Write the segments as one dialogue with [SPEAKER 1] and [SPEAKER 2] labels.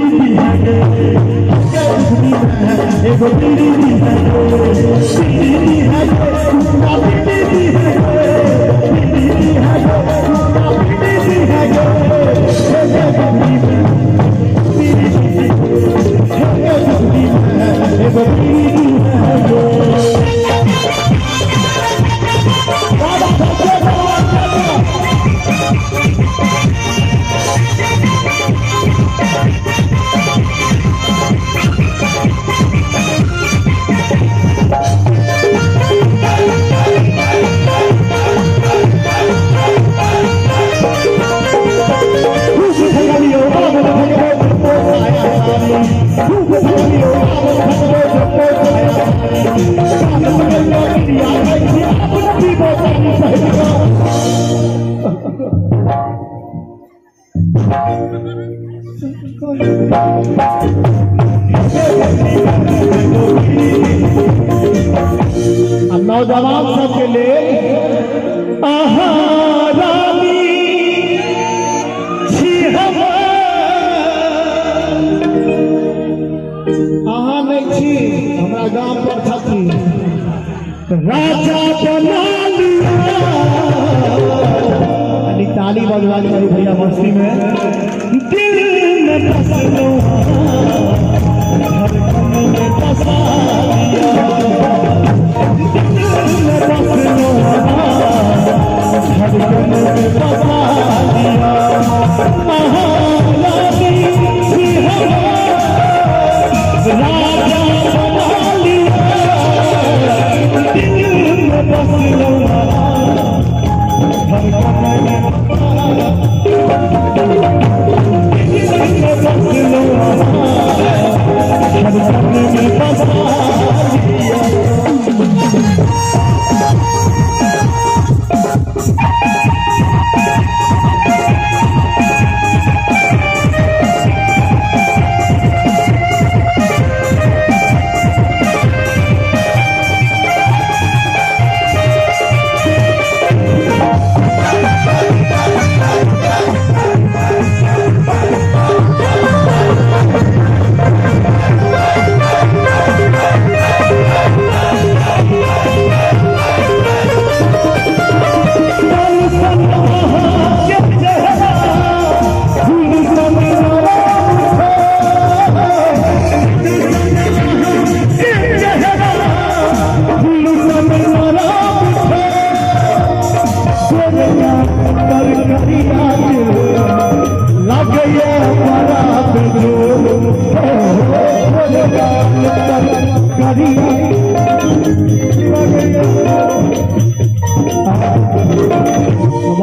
[SPEAKER 1] पीरी है गे, एगो पीरी है गे, पीरी है गे, पीरी है गे, पीरी है गे, पीरी है गे, एगो पीरी है गे। नौजवान सबके लिए आहा रानी छी हम, अहाँ नहीं छी, हमरा गाम पर छथि राजा बना लिया। ताली बजवा ली भैया मस्ती में। दिल में बसलो धड़कन में बसा लिया, दिल में बसलो धड़कन में बसा लिया। राजा बना लिया, दिल में बसलो धड़कन में बसा लिया।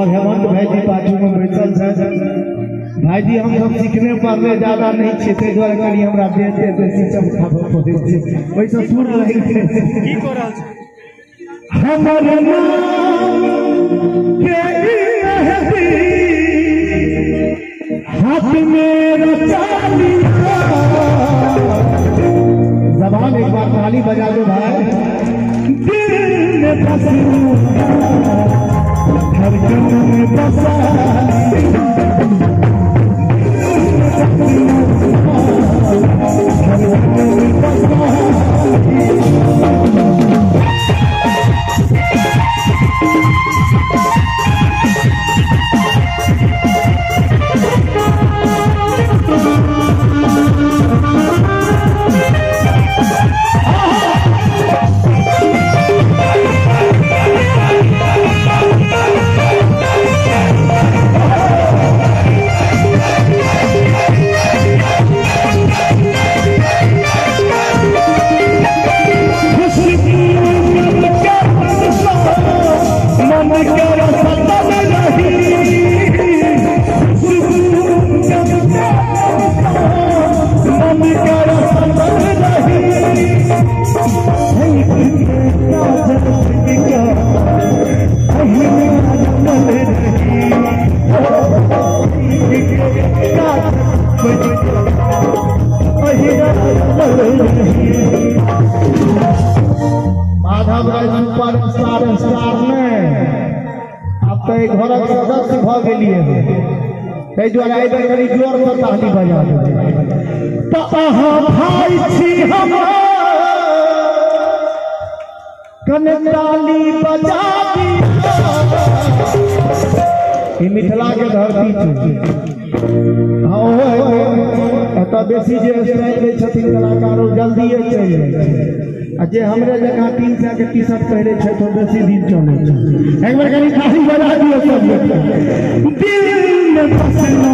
[SPEAKER 1] हेमंत भाई जी पाछू में बैठल भाई जी, हम सब सीखने पढ़ने ज्यादा नहीं छे, ताहि दुआरे कनि हमरा देह बेसी चमकाबऽ पड़ै छै, ओहिसँ सुर रहै छै। हमर नाम के मेहंदी हाथ में रचा लिया। जबान एक बार ताली बजा दो भाई। दिल में बसलूं धड़कन में बसा Madhav Rai super star star ने अब तो एक घरक सदस्य भ गेलिए, ताहि दुआरे एहि बेर कनि जोर से ताली बजा देबै। तो अहाँ भाई छी हमर, कने ताली बजा दियौ। ई मिथिला के धरती छै। हाँ, एतऽ बेसी जे स्टाइल दै छथिन कलाकार ओ जल्दिए चलि जाइ छै, आ जे हमरे जकाँ 300 के टी शर्ट पहिरे छै तो बेसी दिन चलै छै। एक बेर कनि ताली बजा दियौ सब। दिल में बसलो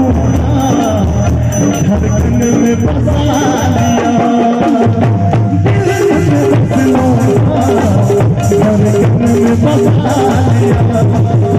[SPEAKER 1] धड़कन में बसा लिया, दिल में बसलो धड़कन में बसा लिया।